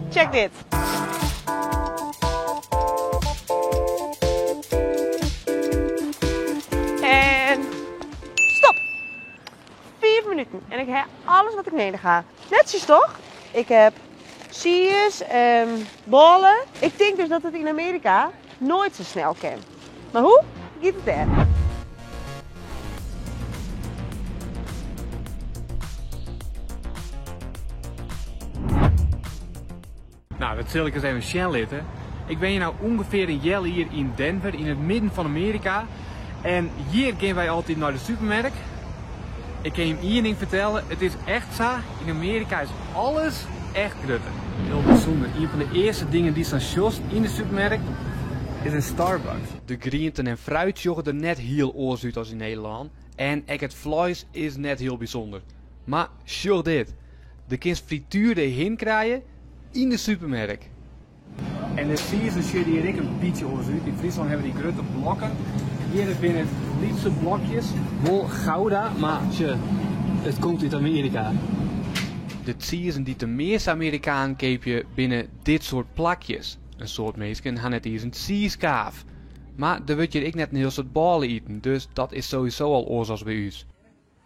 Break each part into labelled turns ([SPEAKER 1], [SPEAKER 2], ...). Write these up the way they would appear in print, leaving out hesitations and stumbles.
[SPEAKER 1] Check dit. En stop! 5 minuten en ik ha alles wat ik nedich ha. Netsjes toch? Ik ha tsiis en bôle. Ik tink dus dat it yn Amearika noait sa snel kin. Mar hoe giet it dêr?
[SPEAKER 2] Nou, dat sil ik ris even sjen litte. Ik wenje no ûngefear in healjier yn Denver, yn it midden fan Amearika. En hjir gean wy altyd nei de supermerk. Ik kin jim ien ding fertelle, it is echt sa, yn Amearika is alles echt grutter. Hiel bysûnder, ien fan de earste dingen dy'tst dan sjochst yn de supermerk is in Starbucks. De grienten en fruit sjogge der net hiel oars út as yn Nederlân en ek it fleis is net hiel bysûnder. Mar sjoch dit, do kinst frituerde hin krije yn de supermerk. En de tsizen sjogge hjir ek in bytsje oars út. Yn Fryslân hawwe wy dy grutte blokken. Hjir binne it lytse blokjes. Wol Gouda, mar sjoch, it komt út Amearika. De tsizen dy't de measte Amerikanen keapje binne dit soart plakjes. In soad minsken ha net iens in tsiiskaaf. Mar der wurdt hjir ek net in hiel soad bôle iten, dus dat is sowieso al oars as by ús.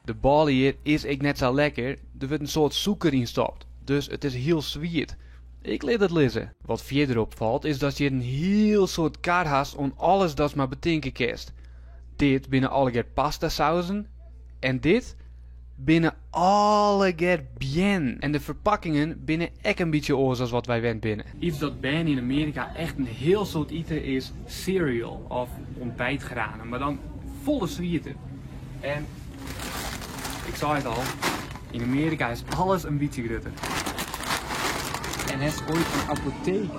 [SPEAKER 2] De bôle hjir is ek net sa lekker, der wurdt in soad sûker yn stopt, dus it is hiel swiet. Ik lit it lizze. Wat fierder opfalt is datst hjir in hiel soad kar hast oan alles datst mar betinke kinst. Dit binne allegear pastasauzen en dit binne allegear beannen. En de ferpakkingen binne ek in bytsje oars as wat wy wend binne. Iets dat bern yn Amearika echt in hiel soad ite is cereal of ontbijtgranen, mar dan folle swieter. En ik sei it al, yn Amearika is alles in bytsje grutter. En hast oait in apoteek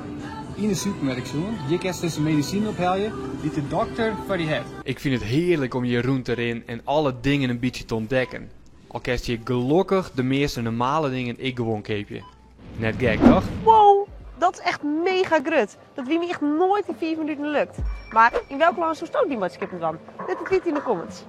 [SPEAKER 2] yn de supermerk sjoen? Hjir kinst dus medisinen ophelje dy't de dokter foar dy hat. Ik fyn it hearlik om hjir rûn te rinnen en alle dingen in bytsje te ûntdekken. Al kinst hjir gelokkich de measte normale dingen ek gewoan keapje. Net gek, toch?
[SPEAKER 1] Wow, dat is echt mega grut. Dat wie my echt noait yn 5 minuten lukt. Mar yn welk lân soesto dyn boadskippen dwaan? Lit it witte yn de comments.